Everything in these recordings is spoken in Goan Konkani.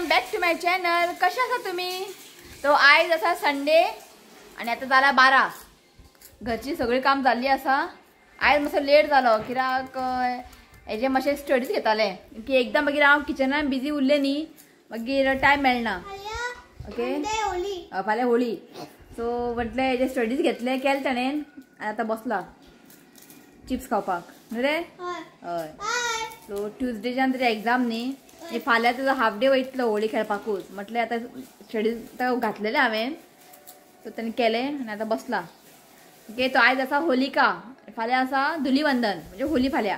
Welcome back to my channel. कशा आसा तुम्ही? तो आयज आसा संडे आणि आता जाला 12. घरची सगळी काम जाल्ली आसा. आयज मातसो लेट जालो कित्याक हेजे मातशे स्टडीज घेताले की एकदां मागीर हांव किचनान बिजी उरलें न्ही, मागीर टायम मेळना. ओके, फाल्यां होळी. सो म्हटलें हेजे स्टडीज घेतले, केले ताणें आनी आतां बसला चिप्स खावपाक न्हू रे. हय, सो ट्युजडेच्यान तरी एग्जाम न्ही, फाल्यां तुजो हाफ डे वयतलो होळी खेळपाकूच. म्हटलें आतां स्टडीज घातलेले हांवें, सो ताणें केलें आनी आतां बसला. ओके, तो आयज आसा होलिका, फाल्यां आसा धुलीवंदन म्हणजे होली फाल्यां.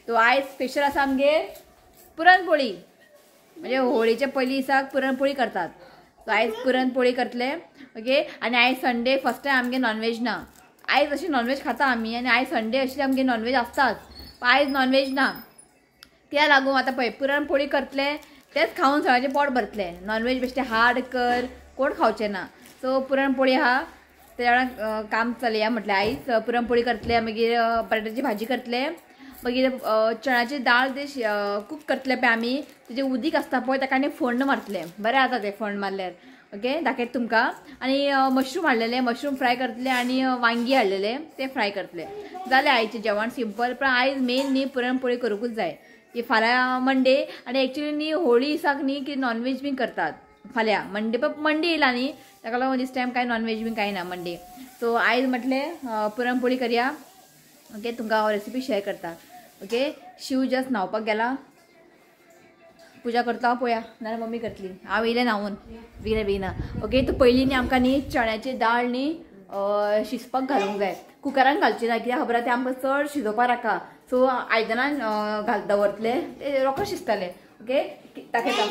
तो आयज स्पेशल आसा आमगेर पुरणपोळी, म्हणजे होळीच्या पयलीं दिसाक पुरणपोळी करतात. सो आयज पुरणपोळी करतले. ओके, आनी आयज संडे फर्स्ट टायम आमगेर नॉनव्हेज ना. आयज अशी नॉनव्हेज खाता आमी आनी आयज संडे अशी आमगेर नॉनव्हेज आसताच, आयज नॉनव्हेज ना. त्या लागून आतां पळय पुरणपोळी करतले, तेच खावन सगळ्यांचें पोट भरतलें. नॉनव्हेज बेश्टें हाड कर कोण खावचें ना. सो पुरणपोळी आहा त्या काम चलया म्हटलें. आयज पुरणपोळी करतले, मागीर बटाट्याची भाजी करतले, मागीर चण्याची दाळ ते कूक करतले पळय आमी, तेजें उदीक आसता पळय ताका आनी फोण्ण मारतले. बरें जाता तें फोण्ण मारल्यार. ओके, दाखयता तुमकां. आनी मशरूम हाडलेले, मशरूम फ्राय करतले आनी वांगी हाडलेले ते फ्राय करतले. जालें आयचें जेवण सिंपल. पण आयज मेन न्ही पुरणपोळी करूंकूच जाय की फाल्यां मंडे. आनी एक्चुली न्ही होळी दिसाक न्ही की नॉनव्हेज बीन करतात फाल्यां मंडे, पण मंडे येयला न्ही ताका लागून दीस टायम कांय नॉनव्हेज बीन कांय ना मंडे. सो आयज म्हटलें पुरणपोळी करया. ओके, तुमकां हांव रेसिपी शेअर करता. ओके, शिव जस्ट न्हांवपाक गेला, पुजा करता पळोवया, नाल्यार मम्मी करतली. हांव येयलें न्हांवून बेगिना बेगिना. ओके, तो पयलीं न्ही आमकां न्ही चण्याची दाळ न्ही शिजपाक घालूंक जाय. कुकरान घालची ना, कित्याक खबर आहा ते आमकां चड शिजोवपाक राखा. सो आयदनान घाल दवरतले, ते रोखडे शिजतले. ओके, दाखयता.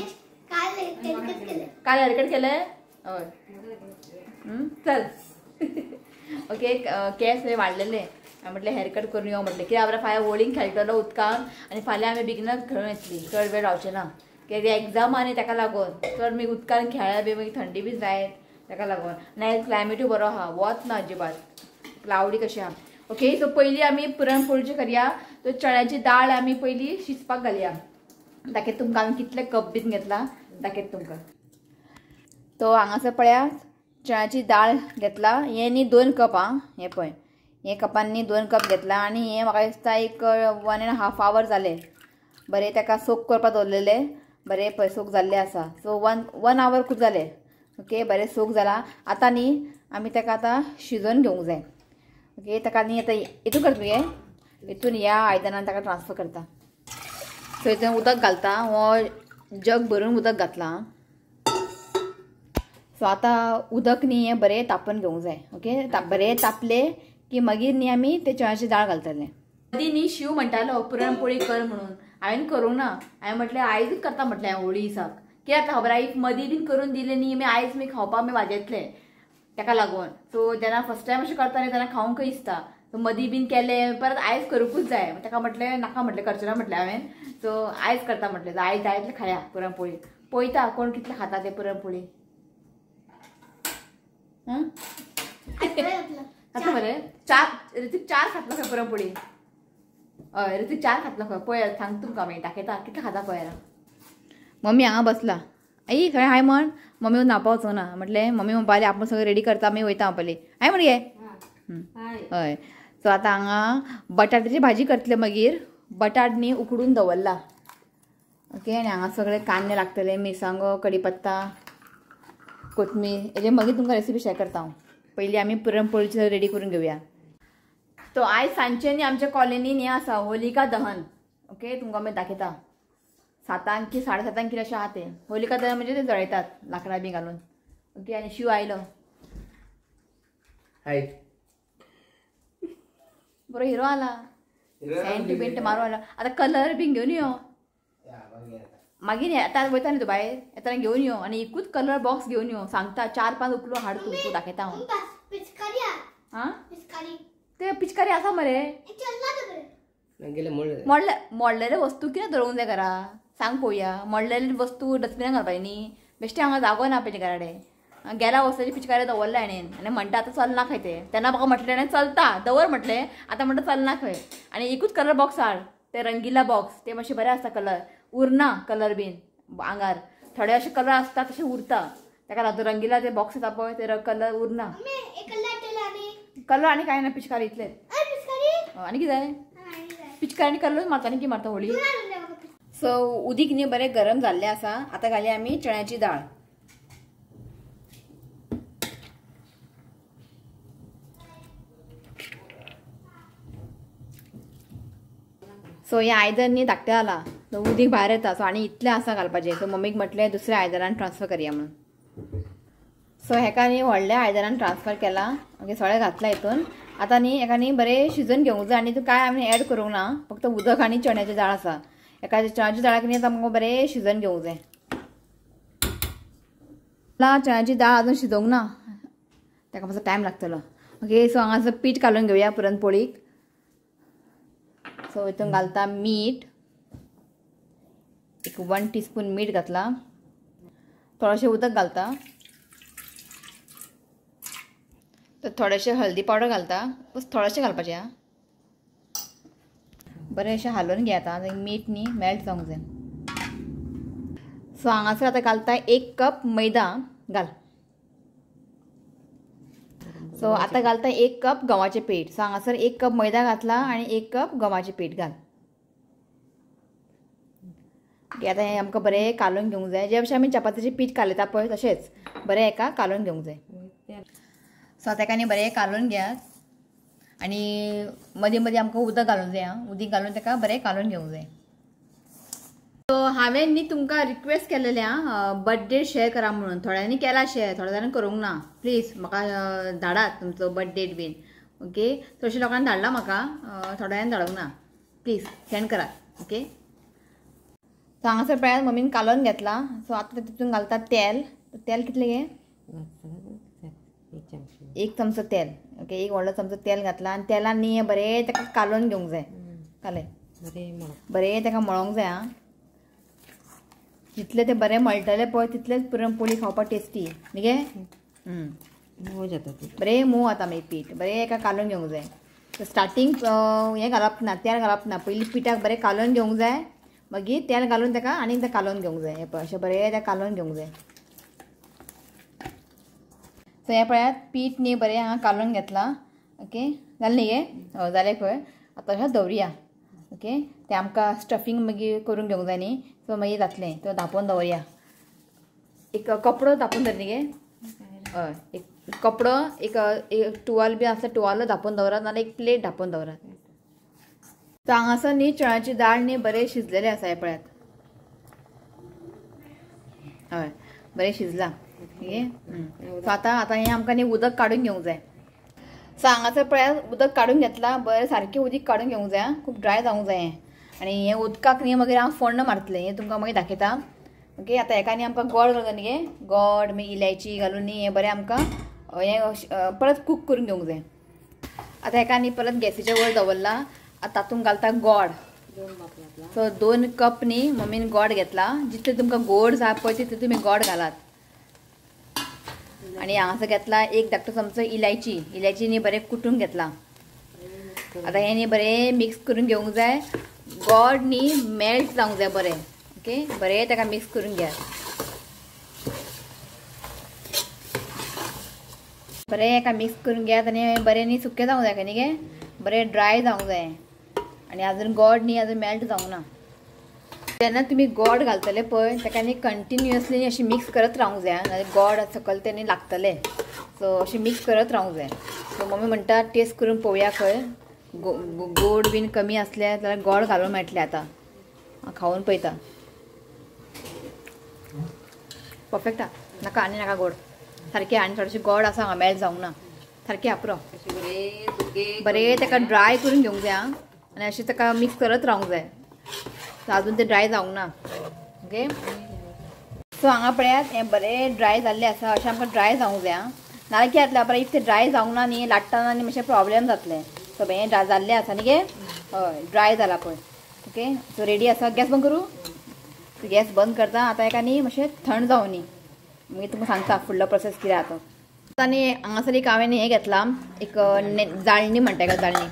काल हेअरकट केले. हय चल. ओके, केंस वाडलेले म्हटलें हेअरकट करून यो म्हटलें, कित्याक खबर फाल्यां होळीन खेळटलो उदकान आनी फाल्यां आमी बेगिनच खेळून येतली, चड वेळ रावचें ना कित्याक एग्जाम आनी ताका लागून चड मागीर उदकान खेळ्ळ्यार बी मागीर थंडी बी जायत ताका लागून. आनी क्लायमेटूय बरो आहा, वत ना अजिबात, क्लावडी कशें आहा. ओके, सो पयलीं आमी पुरणपोळीची करया. तो चण्याची दाळ आमी पयलीं शिजपाक घालया. दाखयता तुमकां आमी कितले कप बीन घेतला, दाखयता तुमकां. तो हांगासर पळया चण्याची दाळ घेतला, हें न्ही 2 कप आं, हें पळय हे कपान न्ही 2 कप घेतला. आनी हें म्हाका दिसता एक 1.5 our जालें. बरें ताका सोक करपाक दवरलेलें, बरें पळय सोक जाल्लें आसा. सो 1 our खूब जालें. ओके, बरें सोक जाला. आतां न्ही आमी ताका आतां शिजोवन घेवंक जाय. ओके, ताका न्ही आतां हितून करता मगे, हितून ह्या आयदनान ताका ट्रान्सफर करता. सो हितून उदक घालता, हो जग भरून उदक घातलां. सो आतां उदक न्ही हें बरें तापोवन घेवंक जाय. ओके, बरें तापलें की मागीर न्ही आमी ते चण्याची दाळ घालतले. मदीं न्ही शिव म्हणटालो पुरणपोळी कर म्हणून, हांवें करूंक ना. हांवें म्हटलें आयजूच करता म्हटलें हांवें होळी दिसाक, कित्याक खबर आहा if मदीं बीन करून दिलें न्ही मागीर आयज मी खावपाक मागीर वाजयतलें ताका लागून. सो जेन्ना फर्स्ट टायम अशें करता न्ही तेन्ना खावंकय दिसता. सो मदीं बीन केलें परत आयज करूंकूच जाय. ताका म्हटलें नाका म्हटलें करचें ना म्हटलें हांवें. सो आयज करता म्हटलें, आयज जाय तितलें खाया पुरणपोळी. पळयता कोण कितलें खाता तें पुरणपोळी. आं खातलो मरे 4, ऋतिक 4 खातलो खंय पुरणपोळी. हय ऋतिक 4 खातलो खंय, पळय सांग तुमकां मागीर दाखयता कितलें खाता पळय. मम्मी हांगा बसला, आई खंय हाय म्हण. मम्मी न्हांवपा वचूंक ना म्हटलें, मम्मी म्हणपाली आपूण सगळें रेडी करता आमी वयता म्हणपाली. हाय म्हण गे. हय, सो आतां हांगा बटाट्याची भाजी करतले. मागीर बटाट न्ही उकडून दवरला. ओके, आनी हांगा सगळे कांदे लागतले, मिरसांगो, कडीपत्ता, कोथमीर, हेजे मागीर तुमकां रेसिपी शेअर करता हांव. पयलीं आमी पुरणपोळीची रेडी करून घेवया. तो आयज सांजचें न्ही आमच्या कॉलनीन हें आसा होलिका दहन. ओके, तुमकां मागीर दाखयता. 7 की 7:30 कितें अशें आहा तें. होलिका दहन म्हणजे ते जळयतात लांकडां बी घालून. ओके, आनी शिव आयलो, हाय बरो हिरो आला, सेंट बिंट मारून आला. आतां कलर बीन घेवन यो मागीर, आतां वयता न्ही तूं भायर येतना घेवन यो. आनी एकूच कलर बॉक्स घेवन यो, सांगता 4-5 उकलो हाड तूं, तूं दाखयता हांव. आं ते पिचकारी आसा मरे, मोडलेले वस्तू कितें दवरूंक जाय घरा, सांग पळोवया. मोडलेले वस्तू डस्टबिनान घालपाची न्ही, बेश्टें हांगा जागो ना पयलीं घराकडेन. गेला वस्तूची पिचकारी दवरला हाणें आनी म्हणटा आतां चलना खंय तें. तेन्ना म्हाका म्हटलें ताणें चलता दवर म्हटलें, आतां म्हणटा चलना खंय. आनी एकूच कलर बॉक्स हाड, ते रंगिला बॉक्स, ते मातशें बरें आसता कलर, उरना कलर बीन आंगार. थोडे अशे कलर आसता तशे उरता, ताका लागून रंगीला ते बॉक्स येता पळय ते कलर उरना. कलर आनी कांय ना, पिचकारी इतले आनी कितें जाय, पिचकारी आनी कलर मारता आनी कितें मारता होळी. सो उदीक न्ही बरें गरम जाल्लें आसा. आतां घालया आमी चण्याची दाळ. सो हें आयदन न्ही धाकटें जालां, सो उदीक भायर येता. सो आनी इतलें आसा घालपाचें. सो मम्मीक म्हटलें दुसऱ्या आयदनान ट्रान्सफर करया म्हणून. सो हेका न्ही व्हडल्या आयदनान ट्रान्सफर केला. ओके, सगळें घातलां हितून. आतां न्ही हेका न्ही बरें शिजोवन घेवंक जाय आनी कांय आमी एड करूंक ना, फक्त उदक आनी चण्याची दाळ आसा. एका चण्याची दाळाक न्ही आतां आमकां बरें शिजोवन घेवंक जाय. चण्याची दाळ अजून शिजोवंक ना, ताका मातसो टायम लागतलो. ओके, सो हांगासर पीठ कालोवन घेवया पुरणपोळीक. सो हितून घालता मीठ, एक 1 टीस्पून मीठ घातला, थोडेशें उदक घालता, तर थोडेशें हळदी पावडर घालता, बस थोडेशें घालपाचें. आं, बरें अशें हालोवन घेया आतां, मीठ न्ही मेल्ट जावंक जाय. सो हांगासर आतां घालता 1 कप मैदा घाल. सो आतां घालता 1 कप गंवाचें पीठ. सो हांगासर 1 कप मैदा घातला आनी 1 कप गंवाचें पीठ घाल. आतां हें आमकां बरें कालोवन घेवंक जाय. जे भशेन आमी चपातीचें पीठ कालयता पळय तशेंच बरें हेका कालोवन घेवंक जाय. सो आतां हेका न्ही बरें कालोवन घेयात आनी मदीं मदीं आमकां उदक घालूंक जाय. आं, उदीक घालून ताका बरें कालोवन घेवंक जाय. सो हांवें न्ही तुमकां रिक्वेस्ट केलेलें आं, बर्थडे शेअर करा म्हणून. थोड्यांनी केला शेअर, थोड्या जाणांनी करूंक ना. प्लीज म्हाका धाडात तुमचो बर्थडे बीन. ओके, चडशे लोकांनी धाडला म्हाका, थोड्यांनी धाडूंक ना. प्लीज सेंड करात. ओके, सो हांगासर पळयात मम्मीन कालोवन घेतला. सो आतां तितून घालता तेल. तेल कितलें गे? 1 चमचो तेल. ओके, 1 व्हडलो चमचो तेल घातला आनी तेलान न्ही हें बरें ताका कालोवन घेवंक जाय. कालय बरें ताका मळोंक जाय. आं, जितलें तें बरें मळटलें पळय तितलेंच पुरणपोळी खावपाक टेस्टी न्ही गे. बरें मोव आतां मागीर पीठ बरें एका कालोवन घेवंक जाय. स्टार्टींग हें घालप ना, तेल घालप ना, पयलीं पिठाक बरें कालोवन घेवंक जाय, मागीर तेल घालून ताका आनी एकदां कालोवन घेवंक जाय. हें पळय अशें बरें तें कालोवन घेवंक जाय. सो हें पळयात पीठ न्ही बरें हांगा कालोवन घेतलां. ओके, जालें न्ही गे? हय जालें खंय. आतां अशें दवरुया. ओके, तें आमकां स्टफींग मागीर करून घेवंक जाय न्ही, सो मागीर जातलें. तो धांपोवन दवरया. एक कपडो धांपून दवर न्ही गे? हय, एक कपडो, एक टुवाल बी आसल्यार टुवालो धांपून दवरात, नाल्यार एक प्लेट धांपून दवरात. सो हांगासर न्ही चण्याची दाळ न्ही बरें शिजलेलें आसा. हें पळयात, हय बरें शिजलां. ओके, सो आतां आतां हें आमकां न्ही उदक काडून घेवंक जाय. सो हांगासर पळयात उदक काडून घेतलां, बरें सारकें उदीक काडून घेवंक जाय, खूब ड्राय जावंक जाय हें. आनी हें उदकाक न्ही मागीर हांव फोण्ण मारतलें, हें तुमकां मागीर दाखयता. ओके, आतां हेका न्ही आमकां गोड घालून न्ही गे, गोड मागीर इलायची घालून न्ही हें बरें आमकां हें परत कूक करून घेवंक जाय. आतां हेका न्ही परत गॅसीच्या वयर दवरलां. आतां तातूंत घालता गोड. सो 2 कप न्ही मम्मीन गोड घेतला. जितलें तुमकां गोड जाय पळय तितलें तुमी गोड घालात. आनी हांगासर घेतला 1 धाकटो चमचो इलायची. इलायची न्ही बरें कुटून घेतला. आतां हें न्ही बरें मिक्स करून घेवंक जाय. गोड न्ही मेल्ट जावंक जाय बरें. ओके, बरें ताका मिक्स करून घेयात. बरें हेका मिक्स करून घेयात आनी बरें न्ही सुकें जावंक जाय न्ही गे, बरें ड्राय जावंक जाय. आनी अजून गोड न्ही अजून मेल्ट जावंक ना. जेन्ना तुमी गोड घालतले पळय ताका न्ही कंटिन्युअसली अशें मिक्स करत रावंक जाय, नाजाल्यार गोड सकयल तें न्ही लागतलें. सो अशें मिक्स करत रावंक जाय. सो मम्मी म्हणटा टेस्ट करून पळोवया खंय गोड बीन कमी आसलें जाल्यार गोड घालूंक मेळटलें. आतां खावन पळयता. परफेक्ट आहा, नाका आनी नाका गोड सारकें. आनी थोडेशें गोड आसा हांगा मेल्ट जावंक ना, सारकें आहा पुरो. बरें ताका ड्राय करून घेवंक जाय आनी अशें ताका मिक्स करत रावंक जाय. अजून तें ड्राय जावंक ना. ओके, सो हांगा पळयात हें बरें ड्राय जाल्लें आसा. अशें आमकां ड्राय जावंक जाय. नाल्यार कितें जातलें पळय, if तें ड्राय जावंक ना न्ही लाट्टना न्ही मातशें प्रॉब्लेम जातलें. सो हें ड्राय जाल्लें आसा न्ही गे, हय ड्राय जाला पळय. ओके, सो रेडी आसा. गॅस बंद करूं? गॅस बंद करता. आतां हेका न्ही मातशें थंड जावं न्ही, मागीर तुमकां सांगता फुडलो प्रोसेस कितें आहा तो. आतां न्ही हांगासर एक हांवें हें घेतलां, एक जाळणी म्हणटा एका, जाळणी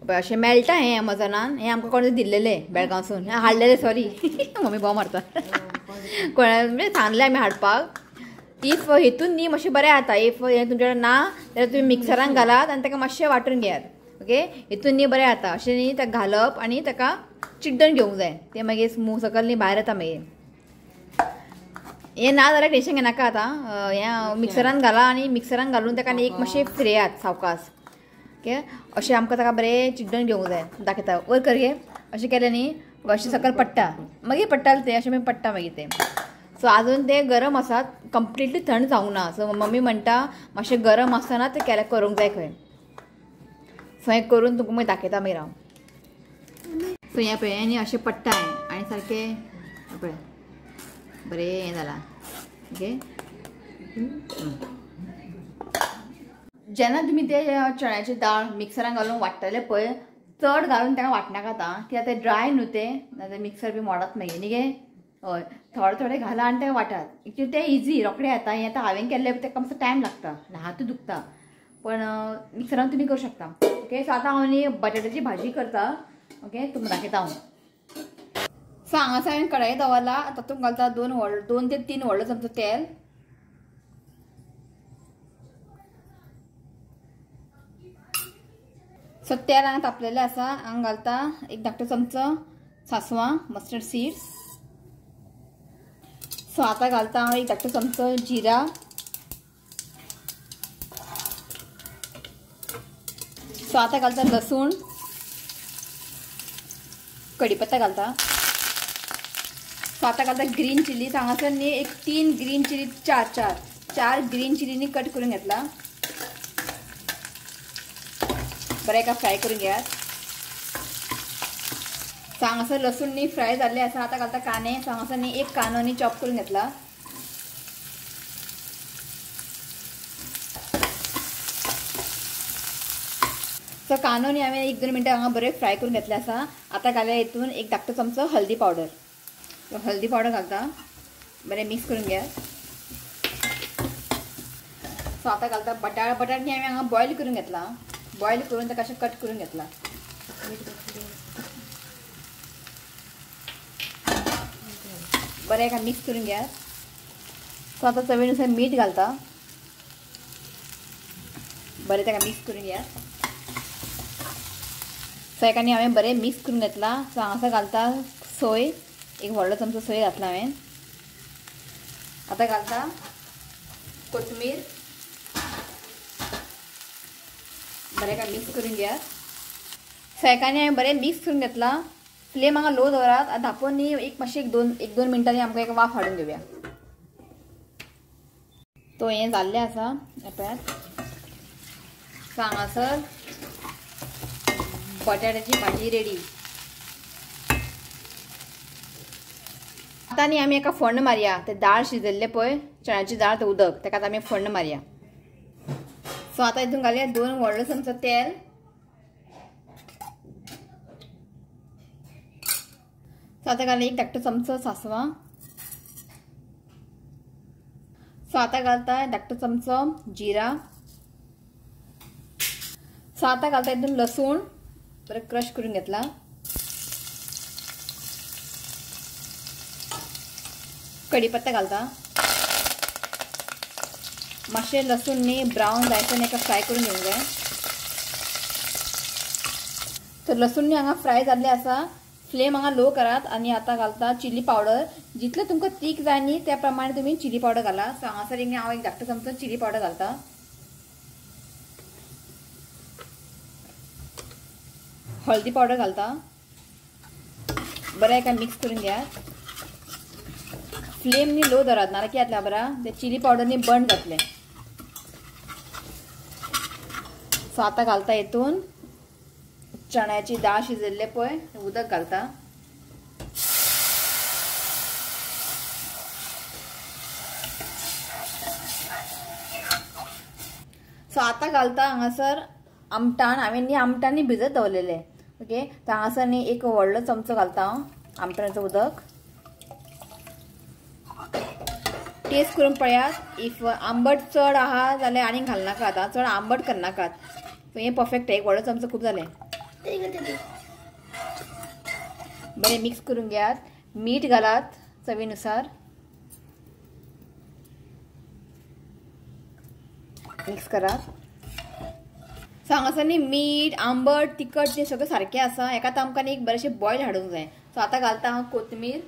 अशें मेळटा हें एमेझॉनान. हें आमकां कोणें दिल्लेलें बेळगांवसून हाडलेलें, सॉरी मम्मी बोव मारता. कोणा म्हणजे सांगलें आमी हाडपाक. If हेतून न्ही मातशें बरें जाता. If हें तुमच्या कडेन ना जाल्यार तुमी मिक्सरान घालात आनी ताका मातशें वांटून घेयात. ओके, हेतून न्ही बरें जाता. अशें न्ही ताका घालप आनी ताका चिड्डण घेवंक जाय. तें मागीर स्मूथ सकयल न्ही भायर येता मागीर. हें ना जाल्यार टेंशन घेनाका आतां. हें मिक्सरान घाला आनी मिक्सरान घालून ताका एक मातशें फिरयात सावकास. ओके, अशें आमकां ताका बरें चिड्डण घेवंक जाय. दाखयता वयर कर गे. अशें केलें न्ही अशें सकयल पडटा, मागीर पडटालें तें अशें मागीर पडटा मागीर तें. सो आजून तें गरम आसा, कंप्लिटली थंड जावंक ना. सो मम्मी म्हणटा मातशें गरम आसतना तें केल्यार करूंक जाय खंय. सो हें करून तुमकां मागीर दाखयता मागीर हांव. सो हें पळय न्ही अशें पडटा हें आनी सारकें पळय बरें हें जालां. ओके, जेन्ना तुमी ते चण्याची दाळ मिक्सरान घालून वांट्टले पळय, चड घालून ताका वांटनाका आतां, कित्याक तें ड्राय न्हू तें, नाजाल्यार मिक्सर बी मोडत मागीर न्ही गे. हय, थोडे थोडे घाला आनी तें वांटात. एक्चुली तें इजी रोखडें जाता. हें आतां हांवें केल्लें ताका मातसो टायम लागता, हातूय दुखता, पण मिक्सरान तुमी करूं शकता. ओके, सो आतां हांव न्ही बटाट्याची भाजी करता. ओके, तुमकां दाखयता हांव. सो हांगासर हांवें कढाई दवरला, तातूंत घालता 2 ते 3 व्हडलो चमचो तेल. सो तेल हांगा तापलेलें आसा. हांगा घालता एक धाकटो चमचो सासवां, मस्टर्ड सीड्स. सो आतां घालता हांव एक धाकटो चमचो जिरा. सो आतां घालता लसूण, कडीपत्ता घालता. सो आतां घालता ग्रीन चिली. हांगासर न्ही एक 3 ग्रीन चिली, 4 ग्रीन चिलीनी कट करून घेतला. बरें एका फ्राय करून घेयात. सो हांगासर लसूण न्ही फ्राय जाल्ले आसा. आतां घालता कांदे. सो हांगासर न्ही एक कांदो न्ही चॉप करून घेतला. सो कांदो न्ही हांवें 1-2 मिनटां हांगा बरें फ्राय करून घेतलें आसा. आतां घालया हितून एक धाकटो चमचो हल्दी पावडर. हल्दी पावडर घालता, बरें मिक्स करून घेयात. सो आतां घालता बटाट. बटाट न्ही हांवें हांगा बॉयल करून घेतला. बॉयल करून ताका अशें कट करून घेतला. बरें एका मिक्स करून घेयात. सो आतां चवीनुसार मीठ घालता. बरें ताका मिक्स करून घेयात. सो एका न्ही हांवें बरें मिक्स करून घेतला. सो हांगासर घालता सोय, एक व्हडलो चमचो सोय घातला हांवें. आतां घालता कोथमीर. बरें एका मिक्स करून घेयात. सो एकाने हांवें बरें मिक्स करून घेतला. फ्लेम हांगा लो दवरात. धांपून न्ही एक मातशें 1-2 मिनटांनी आमकां एक वाफ हाडून घेवया. तो हें जाल्लें आसा पळयात. सो हांगासर बटाट्याची भाजी रेडी. आतां न्ही आमी एका फोण्ण मारया. ते दाळ शिजयल्ले पळय, चण्याची दाळ, ते उदक, ताका आतां आमी फोण्ण मारया. सो आतां हितून घालया 2 व्हडलो चमचो तेल. सो आतां घालया एक धाकटो चमचो सासवां. सो आतां घालता धाकटो चमचो जिरा. सो आतां घालता हितून लसूण बरें क्रश करून घेतला. कडीपत्ता घालता. मातशें लसूण न्ही ब्रावन जायसर एका फ्राय करून घेवंक जाय. तर लसूण न्ही हांगा फ्राय जाल्लें आसा. फ्लेम हांगा लो करात आनी आतां घालता चिली पावडर. जितलें तुमकां तीख जाय न्ही त्या प्रमाणे तुमी चिली पावडर घाला. सो हांगासर एक हांव एक धाकटो चमचो चिली पावडर घालता. हळदी पावडर घालता. बरें एका मिक्स करून घेयात. फ्लेम न्ही लो दवरात, नाल्यार कितें जातलें खबर आहा, ते चिली पावडर न्ही बर्न जातलें. सो आतां घालता हितून चण्याची दाळ शिजयल्ले पळय उदक घालता. सो आतां घालता हांगासर आमटाण. हांवें न्ही आमटाण न्ही भिजत दवरलेलें. ओके, तर हांगासर न्ही एक व्हडलो चमचो घालता हांव आमटाणाचें उदक. टेस्ट करून पळयात. If आंबट चड आहा जाल्यार आनीक घालनाकात, चड आंबट करनाकात. सो हें परफेक्ट, एक व्हडलो चमचो खूब जालें. बरें मिक्स करून घेयात. मीठ घालात चवीनुसार. मिक्स करात. सो हांगासर न्ही मीठ आंबट तिखट ते सगळें सारकें आसा. हेका आतां आमकां न्ही एक बरेंशें बॉयल हाडूंक जाय. सो आतां घालता हांव कोथमीर.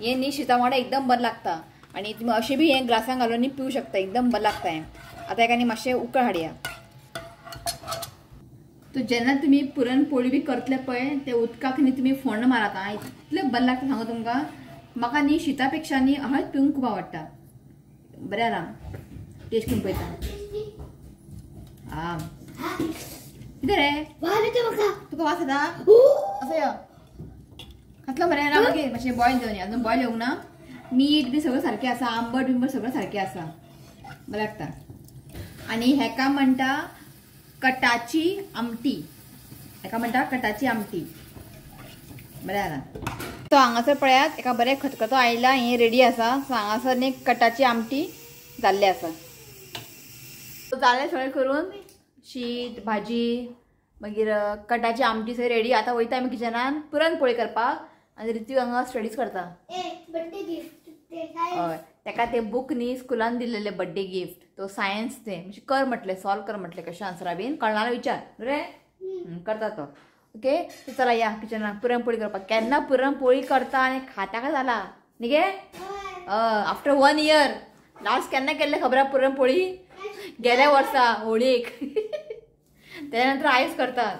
हें न्ही शिता वांगडा एकदम बरें लागता आनी तुमी अशें बी हें ग्लासान घालून न्ही पिवूं शकता, एकदम बरें लागता हें. आतां हेका न्ही मातशें उकळ हाडया. तो जेन्ना तुमी पुरणपोळी बी करतले पळय ते उदकाक न्ही तुमी फोण्ण मारात आं, इतलें बरें लागता सांगू तुमकां. म्हाका न्ही शिता पेक्षा न्ही हळद पिवंक खूब आवडटा. बरें आराम टेस्ट करून पळयता. आं कितें रे तुका वास येता असो यो खातलो मरे ना मागीर मातशें बॉयल घेवन अजून बॉयल येवंक ना. मीठ बी सगळें सारकें आसा, आंबट बिंबट सगळें सारकें आसा, बरें लागता. आनी हेका म्हणटा कटाची आमटी, हेका म्हणटा कटाची आमटी. बरें आसा. सो हांगासर पळयात एका बरें खतखतो आयला, हें रेडी आसा. सो हांगासर न्ही कटाची आमटी जाल्ली आसा. जालें सगळें करून शीत भाजी मागीर कटाची आमटी सगळी रेडी. आतां वयता आमी किचनान पुरणपोळी करपाक आनी ऋतू हांगा स्टडीज करता. हय तेका ते बूक न्ही स्कुलान दिल्लेले बड्डे गिफ्ट, तो सायन्स ते म्हणजे कर म्हटलें, सॉल्व कर म्हटलें, कशें आन्सरा बीन कळना विचार रे करता तो. ओके चला या किचनान पुरणपोळी करपाक. केन्ना पुरणपोळी करता आनी खाता काय जाला न्ही गे? आफ्टर 1 इयर लास्ट केन्ना केल्लें खबर आहा पुरणपोळी? गेल्या वर्सा होळयेक. तेच्या नंतर आयज करतात.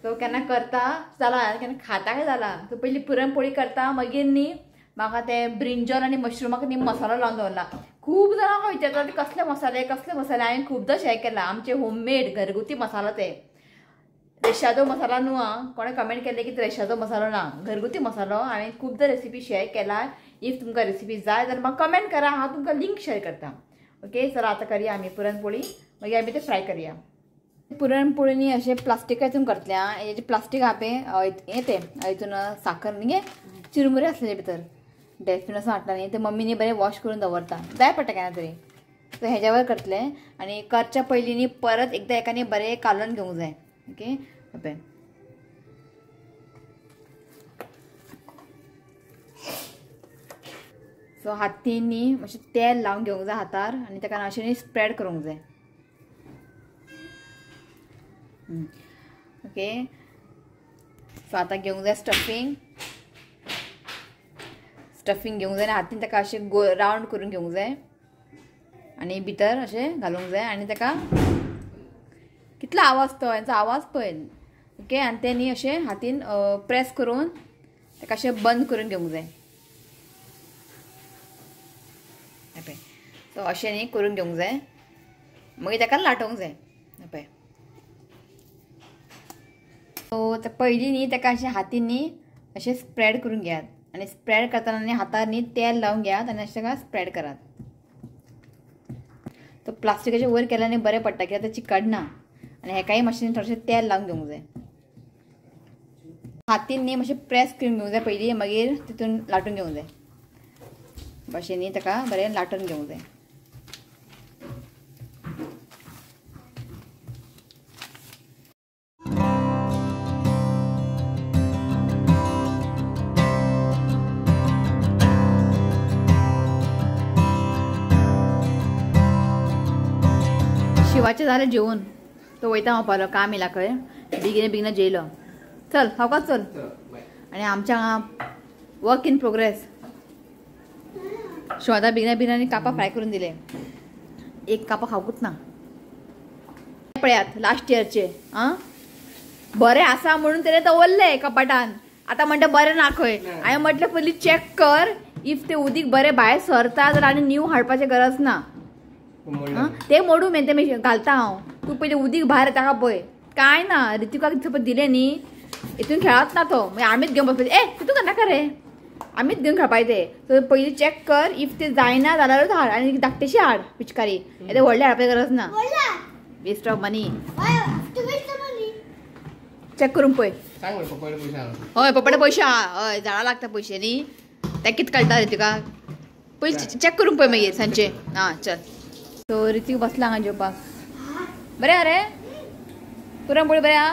सो केन्ना करता जाला केन्ना खाता काय जाला. सो पयलीं पुरणपोळी करता मागीर न्ही म्हाका ते ब्रिंजल आनी मशरुमाक न्ही मसालो लावन दवरला. खूब जाणां म्हाका विचारता ते कसले मसाले कसले मसाले. हांवें खुबदां शेअर केला आमचे होममेड घरगुती मसालो ते रेशादो मसाला न्हू आं. कोणें कमेंट केल्लें की रेशादो मसालो ना, घरगुती मसालो. हांवें खुबदां रेसिपी शेअर केला. If तुमकां रेसिपी जाय जाल्यार म्हाका कमेंट करा, हांव तुमकां लिंक शेअर करता. ओके चला आतां करया आमी पुरणपोळी, मागीर आमी ते फ्राय करया. पुरणपोळी न्ही अशें प्लास्टिकातून करतले आं. हेजें प्लास्टीक आहा पळय हें तें हितून साखर न्ही गे चिरमुरे आसलेले भितर डस्टबीन असो हाडटा न्ही ते मम्मी न्ही बरें वॉश करून दवरता, जाय पडटा केन्ना तरी. सो हेज्यावर करतले आनी करच्या पयलीं न्ही परत एकदां एका न्ही बरें कालोवन घेवंक जाय. ओके पळय सो हातीन न्ही मातशें तेल लावन घेवंक जाय हातार आनी ताका अशें न्ही स्प्रेड करूंक जाय. ओके सो आतां घेवंक जाय स्टफींग. स्टफींग घेवंक जाय आनी हातीन ताका अशें रावंड करून घेवंक जाय आनी भितर अशें घालूंक जाय आनी ताका कितलो आवाज तो हेंचो आवाज पळय. ओके आनी तें न्ही अशें हातीन प्रेस करून ताका अशें बंद करून घेवंक जाय. पळय सो अशें न्ही करून घेवंक जाय, मागीर ताका लाटोवंक जाय. पळय सो पयलीं न्ही ताका अशें हातीन न्ही अशें स्प्रेड करून घेयात आनी स्प्रेड करतना न्ही हातार न्ही तेल लावन घेयात आनी अशें ताका स्प्रेड करात. तो प्लास्टिकाचें वयर केल्यार न्ही बरें पडटा कित्याक तें चिकटना आनी हेकाय मातशें थोडेशें तेल लावन घेवंक जाय. हातीन न्ही मातशें प्रेस करून घेवंक जाय पयलीं, मागीर तितून लाटून घेवंक जाय. अशें न्ही ताका बरें लाटून घेवंक जाय. शिवाचें जालें जेवण, तो वयता म्हणपालो काम येयला खंय, बेगीन बेगीन जेयलो. चल सावकाश चल. आनी आमच्या हांगा वर्क इन प्रोग्रेस. शिवादा बेगीन बेगीन आनी कापां फ्राय करून दिले, एक कापां खावकूच ना. पळयात लास्ट इयरचे आं बरें आसा म्हणून तेणें दवरलें कपाटान. आतां म्हणटा बरें ना खंय. हांवें म्हटलें पयलीं चॅक कर, if तें उदीक बरें भायर सरता जाल्यार आनी न्यू हाडपाचें गरज ना. ते मोडू मेन ते घालता हांव, तूं पयलीं उदीक भायर येता का पळय. कांय ना ऋतिकाक सपोज दिलें न्ही हितून खेळत ना तो, मागीर आमीच घेवन बसपाचें. ए तितून नाका रे, आमीच घेवन खेळपाचें तें. सो पयलीं चॅक कर, if ते जायना जाल्यारूच हाड आनी धाकटेशी हाड पिचकारी, येदें व्हडलें हाडपाची गरज ना. Waste of money. Check करून पळय. हय पप्पाडे पयशे आहा, हय झाडां लागता पयशे न्ही, तें कितें कळटा ऋतिका. पयलीं चॅक करून पळय मागीर सांजचे. आं चल. सो ऋतिक बसला हांगा जेवपाक. बरें आहा रे पुरणपोळी? बरें आहा?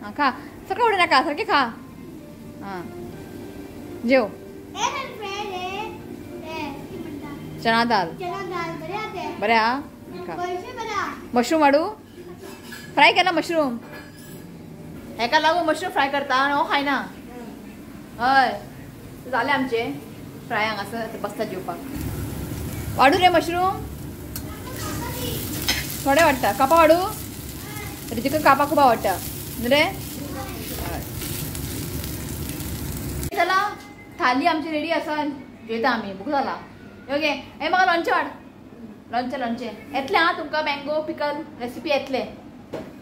आं खा, सकाळ उडय नाका, सारकें खा. आं जेव. चना दाल बरें आहा. मशरूम वाडू फ्राय केला मशरूम हेका लागून मशरूम फ्राय करता आनी हो खायना. हय जालें आमचें फ्राय हांगासर बसता जेवपाक. वाडू रे मशरूम थोडे वाडटा. कापां वाडू रितिका कापां खूब आवडटा न्हू रे. चला थाली आमची रेडी आसा जेवता आमी भूक जाला. ओके हे म्हाका लोणचें वाड. लोणचें लोणचें येतलें आं तुमकां मँगो पिकल रेसिपी येतलें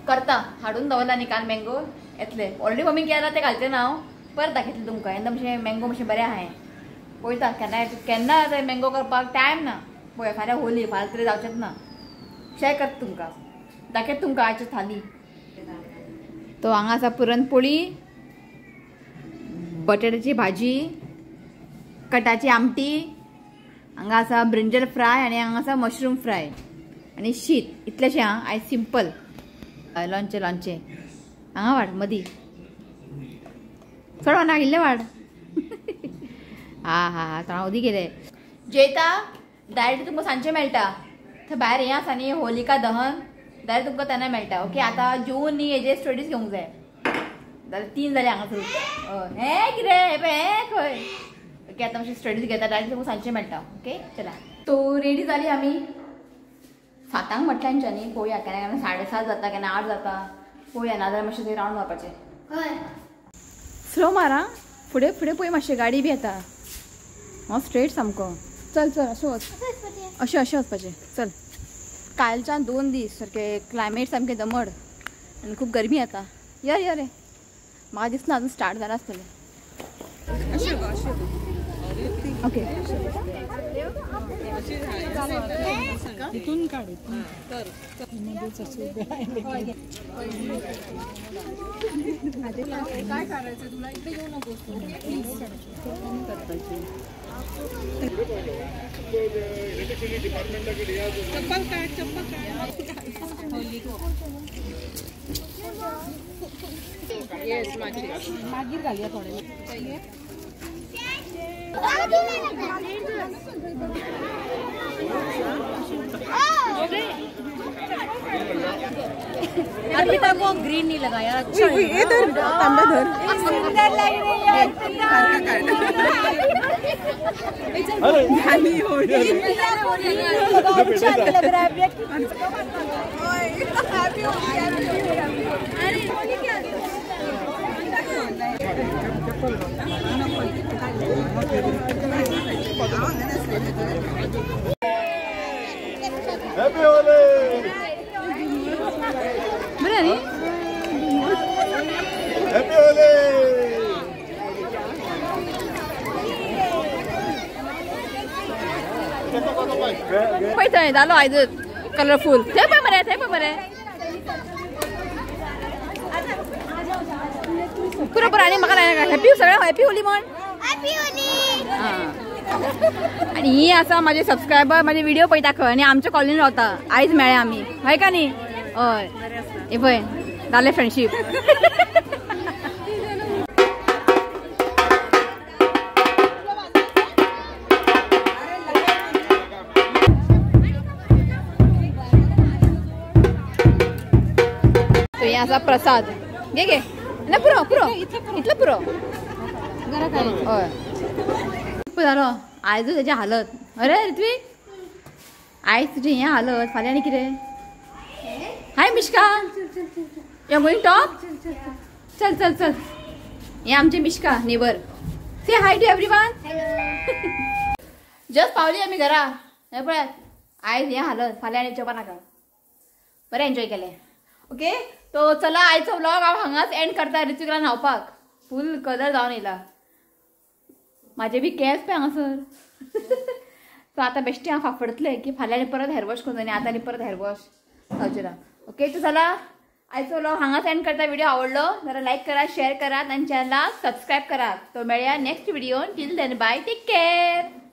करता हाडून दवरला न्ही काल मँगो येतले ऑलरेडी मम्मी केला तें घालचें ना हांव परत दाखयतलें तुमकां. येन्ना मातशें मँगो मातशें बरें आहा पळयता केन्ना केन्ना ते मँगो करपाक टायम ना. पळय फाल्यां होली फाल्यां तरी जावचेंच ना. शेअर करता तुमकां दाखयता तुमकां आयची थाली. तो हांगा आसा पुरणपोळी बटाट्याची भाजी कटाची आमटी हांगा आसा ब्रिंजल फ्राय आनी हांगा आसा मशरूम फ्राय आनी शीत. इतलेशें आं आयज सिंपल. लोणचें लोणचें हांगा वाड मदीं चड वाडना इल्लें वाड. हा हा हा तोंडा उदी गेले. जेयता डायरेक्ट तुमकां सांजचें मेळटा थंय भायर हें आसा न्ही होलिका दहन डायरेक्ट तुमकां तेन्ना मेळटा. ओके आतां जेवन न्ही हेजे स्टडीज घेवंक जाय. जाल्यार 3 जाले हांगासर. हें कितें हें पळय हें खंय. ओके आतां मातशें स्टडीज घेता डायरेक्ट तुमकां सांजचें मेळटा. ओके चला तो रेडी जाली आमी 7 म्हटलें हेंच्यांनी. पळोवया केन्ना केन्ना 7:30 जाता केन्ना 8 जाता पळोवया नाजाल्यार मातशें थंय रावंड मारपाचें. स्लो मार आं फुडें फुडें पळय मातशें गाडी बी येता. हो स्ट्रेट सामको. चल चल अशें वच अशें अशें वचपाचें. चल कालच्यान 2 दीस सारकें क्लायमेट सामकें दमड आनी खूब गरमी येता. यो यो रे म्हाका दिसना अजून स्टार्ट जाला आसतलें. ओके मागीर घालया थोडे. अर्पिता को ग्रीन नहीं लगाया. अच्छा ये धर तांबा धर सुंदर लग रही है. अच्छा लग रहा है. Happy Holi! बरं न्ही? Happy Holi! पळय थंय जालो आयज कलरफूल. थंय पळय मरे थंय पळय मरे पुरो पुरो. आनी म्हाका हॅपी सगळें हॅपी होली म्हण. आनी ही आसा माझे सबस्क्रायबर माझे व्हिडिओ पळयता खंय आनी आमच्या कॉलनीन रावता. आयज मेळ्ळे आमी हय का न्ही? हय हे पळय जालें फ्रेंडशीप. तो हे आसा प्रसाद. घे घे ना पुरो पुरो इतलो पुरो. हय जालो आयजूच तेजी हालत. अरे ऋत्विक आयज तुजी हें हालत फाल्यां आनी कितें. Hi Mishka you going top. चल चल चल. हें आमचें Mishka neighbour. Say hi to everyone. Just पावली आमी घरा. हें पळयात आयज हें हालत फाल्यां आनी जेवपा नाका. बरें एन्जॉय केलें. ओके तो चला आयचो व्लॉग हांव हांगाच एंड करता. ऋत्विकला न्हांवपाक फूल कलर जावन येयला. म्हाजे बी केंस पळय हांगासर. सो आतां बेश्टें हांव फाफडतलें की फाल्यां आनी परत हेअर वॉश करूं आनी आतां आनी परत हेअर वॉश जावचें ना. ओके तो चला आयचो व्लॉग हांगाच एंड करता. व्हिडिओ आवडलो जाल्यार लायक करात शेअर करात आनी चॅनलाक सबस्क्रायब करात. तो मेळया next video. Till then bye take care.